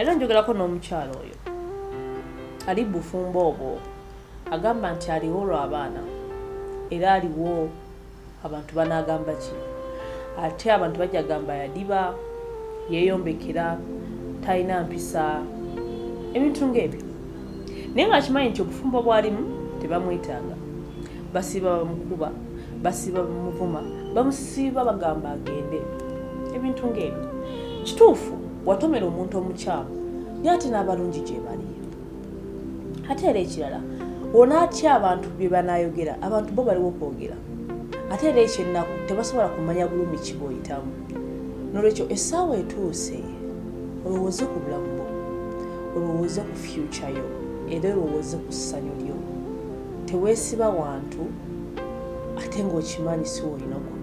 Era njogerako n'omukyalo oyo ali bufumbo obwo, agamba nti aliwo lw'abaana, era aliwo abantu banaagamba ki, ate abantu bajja gamba yadiba, yeeyombekera, talina mpisa, ebintu ng'ebyo. Naye ng'akimanyi nti obufumbo bwalimu tebamwetaaga, basiiba bamukuba, basiiba bamuvuma, bamusiiba bagamba agende, ebintu ng'ebyo. Kituufu watomera omuntu omukyamu, naye ate n'abalungi gye bali. Ate era ekirala, onaatya abantu bye banaayogera, abantu bo baliwo kwogera. Ate era ekyennaku, tebasobola kumanya bulumi ki bw'oyitamu. Nolwekyo essaawa etuuse olowooze ku bulamu bwo, olowooze ku future yo, era olowooze ku ssanyu lyo. Teweesiba wantu ate ng'okimanyi si woolina okubeera.